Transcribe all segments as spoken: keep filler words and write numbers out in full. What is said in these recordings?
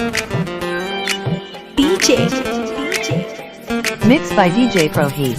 D J. Mixed by D J Pro Heat.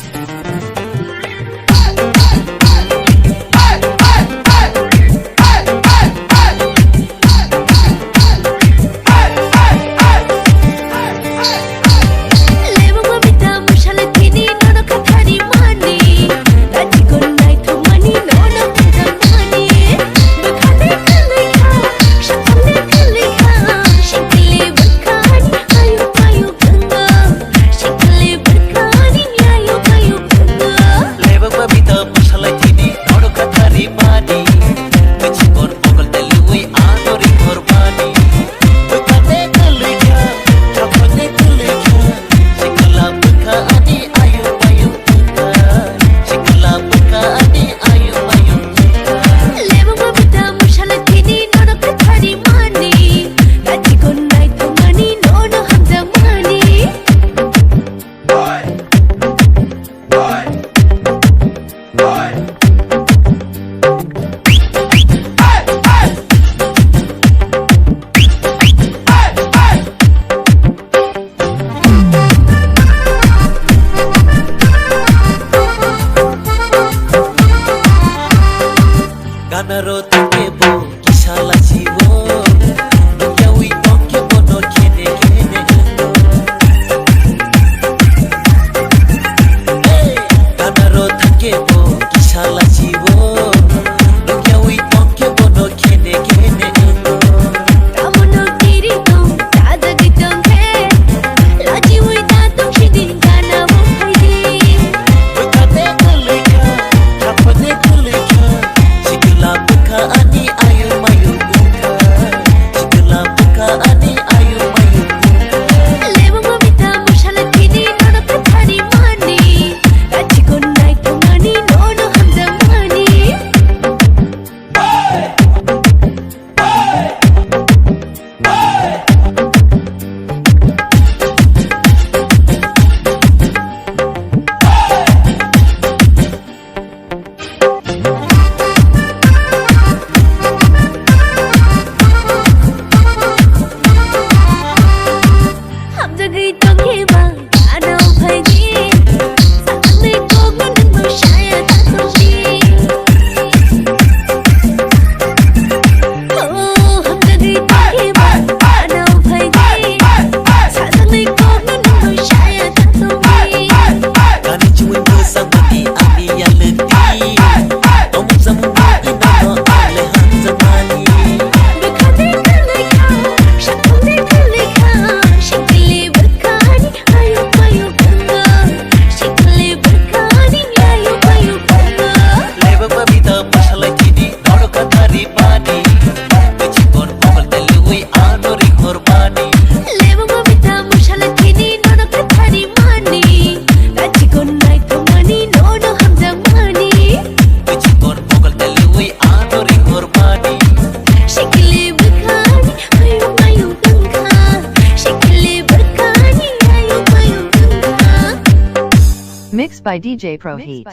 Ganaro tongkhe bo kisa lachiwo, nukyawi tongkhe bono khene khene wngkho. Hey! Ganaro thangkhe bo kisa lachiwo, nukyawi tongkhe bono khene khene wngkho. Tamono kiri tong, tajagwi tongkhe, lachiwi ta tong sidi gana bo phaidi. Bwkha de kwlwikha, khapang de kwlwikha, sikla bwkha ani ayu mayu bwkha, sikla bwkha ani ayu mayu bwkha. Lebongma bita musala tini nono kathari mani, rachikon nai tongmani nono hamjak mani. Hamjagwi tongkhe ba, ano phaidi. Sakni kokno nwngno saya ta tongdi. Oh, hamjagwi tongkhe ba, ano phaidi. Sakni kokno nwngno saya ta tongdi. Ani chumui bwsa mani ani yalwkdi. Omo samung mani nono ale hamjakmani. Bwkhadi kwlwikha, sakni kwlwikha, sikili bwkhani ayuk mayuk wngkha. Sikili bwkhani ayuk mayuk wngkha. Lebak ba bita bwsalai tini, norok kathari mani. Bichikon mobile telui ano ri horbani. Lebak ba bita bwsalai tini, norok kathari mani. Rachikon nai tongmani, nono hamjakmani. Bichikon mobile telui ano ri horbani. Sikili bwkhani ayuk mayuk wngkha. Sikili bwkhani ayuk mayuk wngkha. Mixed by D J Pro Heat.